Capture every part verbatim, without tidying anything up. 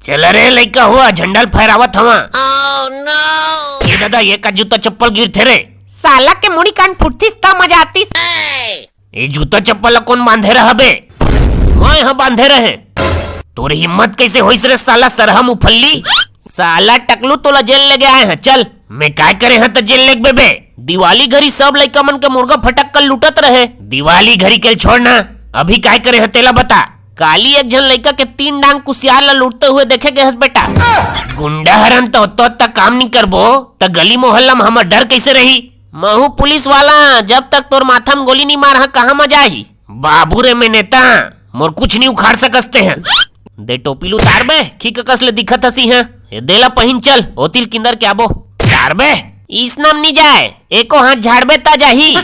चल रे लइका हुआ, झंडा ल फहरावत हवा। ए दादा, ये का जूता चप्पल गिरथे रे? साला के मुड़ी कान फुटतिस त मजा आतिस। ये जूता चप्पल ला कोन बांधे रहा बे? मैं ह बांधे रहे। तोर हिम्मत कैसे होइस रे साला सरहा मुफल्ली? साला टकलू, तोला जेल लेगे आए हैं, चल। मैं काय करे हैं त जेल लेगबे बे? दिवाली घरी सब लइका मन के मुर्गा फटक्का लूटत रहे। दिवाली घरी के छोड़ ना, अभी काय करे हैं तेला बता। काली एक झन लइका के तीन डांग कुसियार ला लूटते हुए देखे गे हस बेटा। गुंडा हरन त ओत्ता ओत्ता काम नी करबो, त गली मोहल्ला म हमर डर कैसे रही? महू पुलिस वाला, जब तक तोर माथा म गोली नी मार हा, कहाँ मजा आही? बाबू रे, मैं नेता, मोर कुछ नी उखाड़ सकस ते हैं। दे टोपी ल उतार बे, खीक कस ले दिखत हसी हैं। ए दे ला पहिन चल, ओतिल किंदर के आबो। उतार बे। इसनम नी जाए, एको हाथ झाड़बे ता जाही।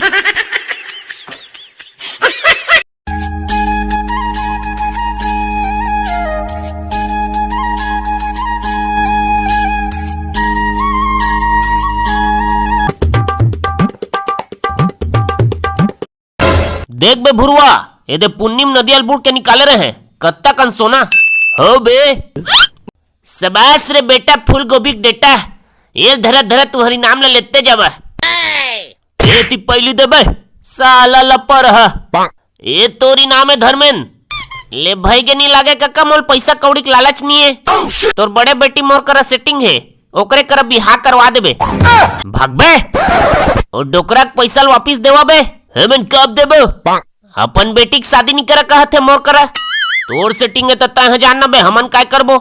देख बे भुरुआ, एदे पुन्नी म नदिया ल बूड़ के निकाले रहे, कत्ता कन सोना हो बे। सबास रे बेटा, फूलगोभी के डेटा, एल धरा धरा तुहरी नाम ल लेते जावा। ए ती पहली देबे, साला लपर ह। ए तोरी नाम है धर्मेन। ले भाई के नी लागे कका, मोल पैसा कौड़ी के लालच नी है। तोर बड़े बेटी मोर करा सेटिंग है, ओकरे करा बिहाव करवा देबे। भागबे? ओ डोकरा के पैसा ल वापिस देवा बे। हमन कब देबो? अपन बेटी के शादी नी करा कहत है मोर करा। तोर सेटिंग है त तैं ह जान ना बे, हमन काय करबो?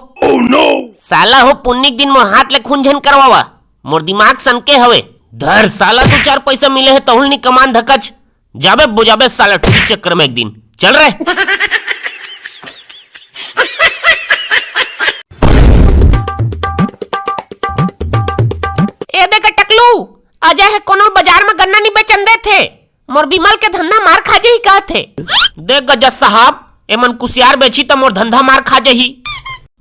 साला हो पुन्नी के दिन मोर हाथ ले खून झन करवावा, मोर दिमाग सनके हवे। धर साला, दू चार पैसा मिले है तहुल नी कमान धकच। जाबे बुझाबे साला टूरी चक्कर में एक दिन। चल रे। ए देख टकलू, अजय हे कोनो बाजार में गन्ना नी बेचन देथे। मोर बिमल के धंधा मार खा जही कहथे। देख ग जज साहब, एमन कुसियार बेची त मोर धंधा मार खा जही।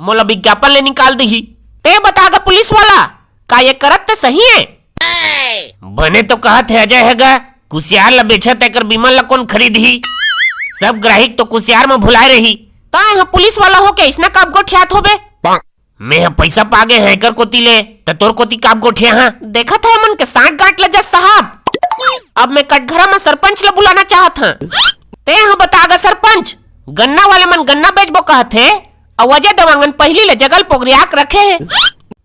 मोला विज्ञापन ले निकाल दिही। ते बता ग पुलिस वाला, का ये करत ते सही है? बने तो कहत हे अजय हे ग, कुसियार ल बेचत एकर बिमल ल कोन खरीदही? सब ग्राहिक तो कुसियार म भुलाए रही। तैं ह पुलिस वाला होके अइसना काब गोठियात होबे? मैं ह पैसा पागे हैं एकर कोती ले, त तोर कोती काब गोठिया हां? देखत है मन के सांठ गांठ ल जज साहब। अब मैं कटघरा म सरपंच ल बुलाना चाहत हां। तें ह बता ग सरपंच, गन्ना वाले मन गन्ना बेचबो कहत हे, अउ अजय देवांगन पहिली ले जगल पोगरियाक रखे हे।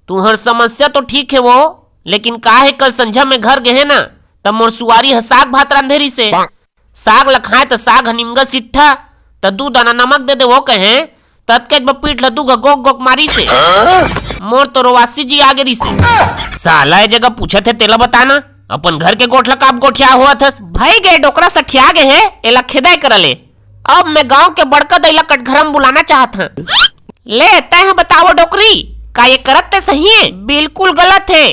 तुहर समस्या तो ठीक हे वो, लेकिन का हे कल संझा में घर गेहे ना, त मोर सुवारी ह साग भात रांधे रिसे। साग ल खाए त साग ह निमगा सिट्ठा, त दू दाना नमक दे दे वो कहे, ततकेच ब पीठ ल दू घ गोक गोक मारिसे। मोर तो रोवासी जी आगे रिसे। साला ए जगह पूछत हे तेला बताना, अपन घर के गोठ ल काब गोठिया होवत हस? भई गे डोकरा सठिया गे हे, एला खेदाय करा ले। अब मैं गांव के बड़का दई ल कटघरा म बुलाना चाहत हं। ले, तैं ह बतावो डोकरी, का ये करत ते सही हे? बिल्कुल गलत हे।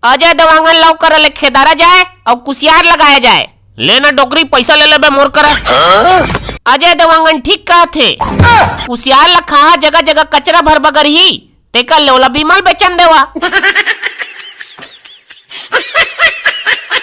अजय देवांगन ल ओकर ले खेदारा जाए अउ कुसियार लगाया जाए। ले ना डोकरी, पैसा ले लेबे मोर करा। अजय देवांगन ठीक कहत हे। कुसियार ल खाहा जगह जगह कचरा भर बगरही, तेकर ले ओला बिमल बेचन देवा।